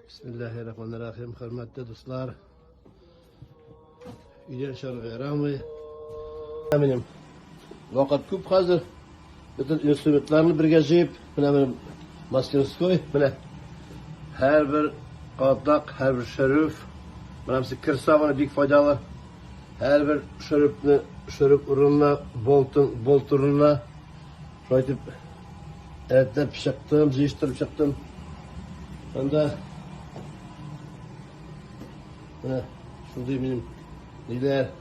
Бисмиллахи-рахмани-рахим, хөрмәтле дуслар. Өйдән чыгарга ярамый. Минем вакыт күп хәзер. Бөтен инструментларны бергә җыеп, менә минем мастерской, менә һәрбер кадак, һәрбер шөрүф, менә мисал кер сабыны бик файдалы. Һәрбер шөрүфне шөрүф урынына, болтын болт урынына шулай итеп рәтләп чыктым, җыештырып чыктым. Анда менә шундый минем ниләр,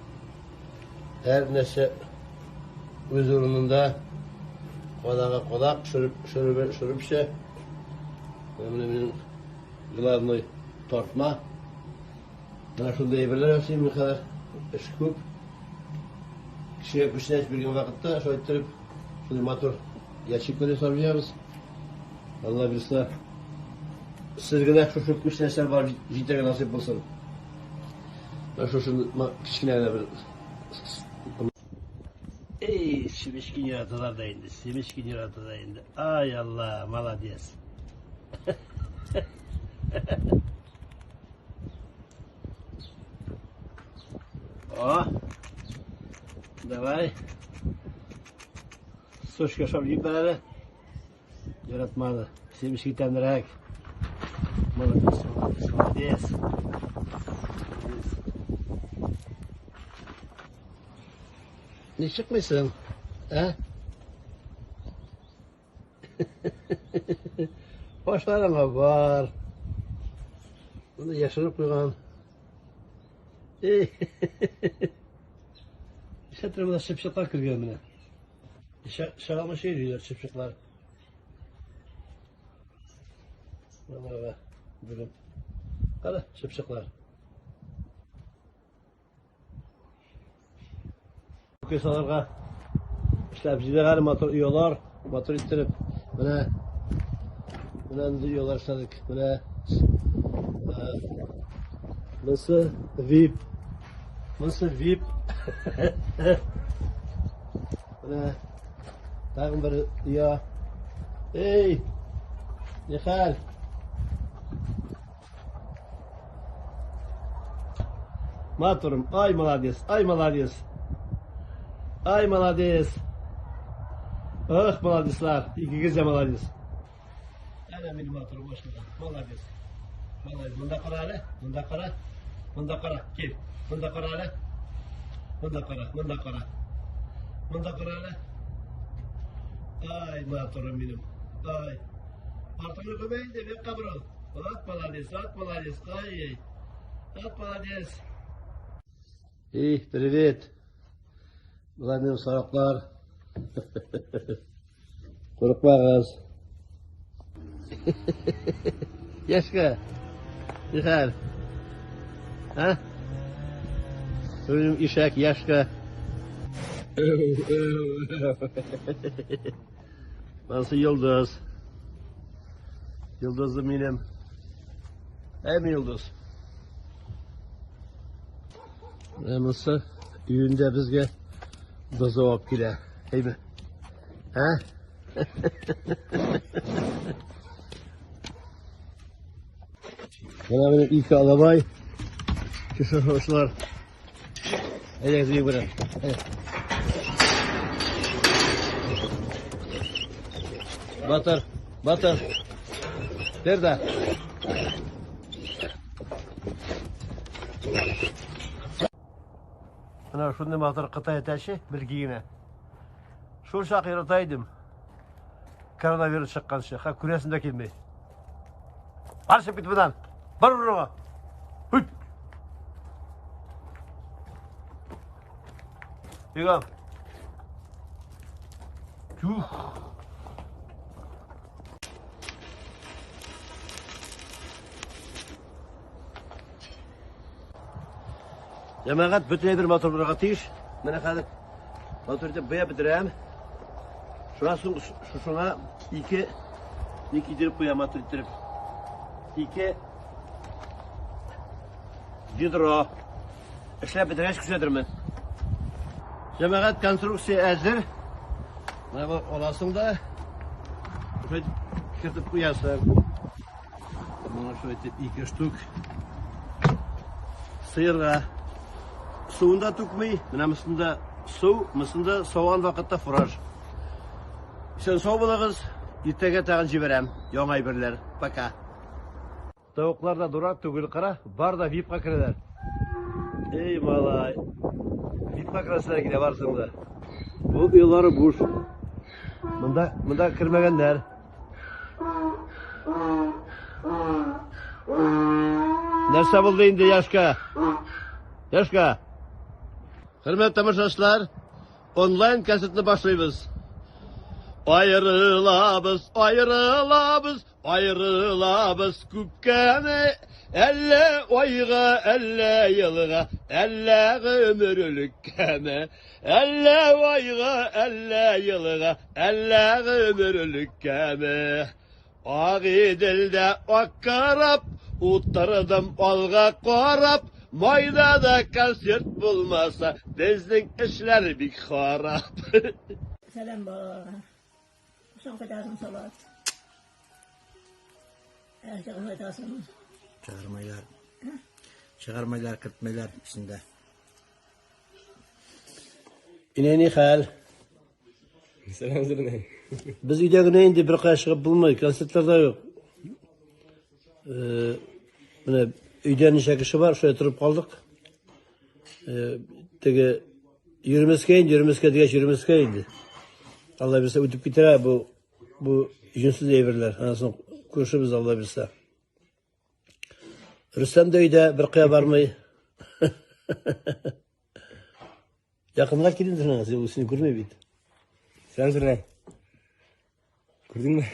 һәр нәрсә үз урынында, кадага кадак, шөреп, шөребе, шөрепчә. Менә минем главный тартма. Менә шундый әйберләр ясыйм мин хәзер. Эш күп. Кешегә күчтәнәч биргән вакытта шулай иттереп, шундый матур ящиклар ясап җыябыз. Алла бирса, сез генә шушы күчтәнәчләр барып җитәргә насыйп булсын. Менә шушы кечкенә генә бер Эй, семечки яраталар да инде, семечки ярата да инде. Ай Алла, молодец. О, давай. Сушка шап җибәр әле. Яратмады. Семечки тәмлерәк. Молодец, молодец, молодец. Ни чыкмыйсың? Ә? Башларыңа бар. Моны яшереп куйган. Эй. Нишләп монда чыпчыклар кергән менә. Чыга йөриләр чыпчыклар. Монарга бүген. Кара, чыпчыклар. Күке салырга эшләп җибәргән матур оялар, матур иттереп. Менә менә нинди оялар эшләдек. Менә монысы VIP. Монысы VIP. Менә тагын бер оя. Эй! Ни хәл? Матурым, ай молодец, ай молодец. Ай молодец. Ох, молодецлар, икегез дә молодец. Әнә минем матурым ачылган. Молодец. Молодец. Монда кара әле, монда кара. Монда кара, кил. Монда кара әле. Монда кара, монда кара. Монда кара әле. Ай, матурым минем. Ай. Артыңны күмә инде, бик кабрыл. Вот молодец, вот молодец, ай, вот молодец. Эй, привет. Болар минем сарыклар. Курыкмагыз. Яшка. Нихәл? А? Минем ишәк Яшка. Монысы йолдыз. Йолдызым минем. Әйме йолдыз? Менә монысы өендә безгә бозау алып килә. Әйме? Ә? Менә минем ике алабай. Кеше шушылар. Әйдәгез өйгә барам. Батыр, Батыр. Берда. Менә шундый матур Кытай әтәче бер генә. Шул чак ярата идем. Коронавирус чыкканчы, ха күрәсем дә килми. Бар чыгып кит моннан. Бар урыныңа. Хүт. Бегом. Чух. Җәмәгать бөтенләй бер матур булырга тиеш. Менә хәзер матур итеп буяп бетерәм. Шуннан соң шушыңа ике ни кидереп куям матур иттереп. Ике ведро. Эшләп бетергәч күрсәтермен. Җәмәгать конструкция әзер. Менә бу аласың да шулай кертеп куясың. Шулай итеп ике штук. Сыерга суын да түкми. Менә монысында су, монысында сауган вакытта фураж. Исән сау булыгыз. Иртәгә тагын җибәрәм яңа әйберләр. Пока. Тавыклар да дурак түгел, кара, бар да випка керәләр. Эй, малай. Випка керәселәр килә барсың да. Бу оялары буш. Монда, монда кермәгәннәр. Нәрсә булды инде, Яшка? Яшка. Хөрмәтле тамашачылар, онлайн концертны башлыйбыз. Аерылабыз, аерылабыз, Аерылабыз күпкәме, әллә айга, әллә елга, әллә гомерлеккәме, әллә айга, әллә елга, әллә гомерлеккәме. Агыйделдә ак кораб, утырдым алга карап, майда да концерт булмаса, безнең эшләр бик харап. Сәлам балаларга. Соң кайтасың, Салават. Ә, кайтасың. Чыгармайлар. Чыгармайлар, кертмәйләр эчендә. Инә ни хәл? Сәлам зернәй. Без өйдә генә инде бер кая чыгып булмый, концертлар да юк. Э, менә өйдә ничә кеше бар, шулай торып калдык. Э, теге йөрмәскә инде, йөрмәскә дигәч йөрмәскә инде. Алла бирсә үтеп китәр бу бу җүнсез әйберләр. Аннан соң күршебез Алла бирсә. Рөстәм дә өйдә бер кая бармый. Якынрак кил инде син, ул сине күрми бит. Сәлам зернәй. Күрдеңме?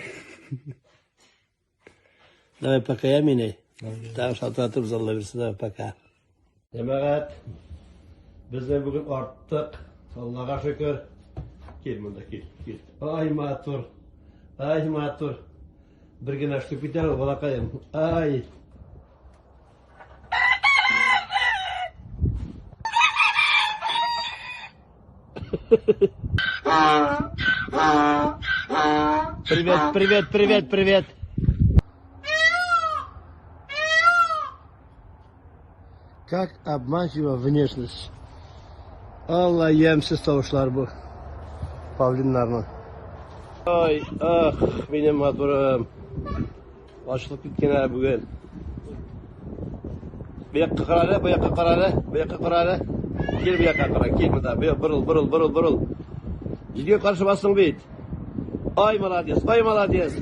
Давай пока я мине. Тагын шалтыратырбыз Алла бирсә, давай пока. Җәмәгать, безне бүген арттык. Аллага шөкер. Кил монда, кил, кил. Ай, матур. Ай, матур. Бер генә штук бит әле, балакаем. Ай. Привет, привет, привет, привет. Как обманчива внешность. Алла ямьсез тавышлар бу. Павлиннарның. Ай, ах, минем матурым. Ачылып киткән әле бүген. Бу якка кара әле, бу якка кара әле, бу якка кара әле. Кил бу якка кара, кил монда. Бу борыл, борыл, борыл, борыл. Җилгә каршы басың бит. Ай, молодец, ай, молодец.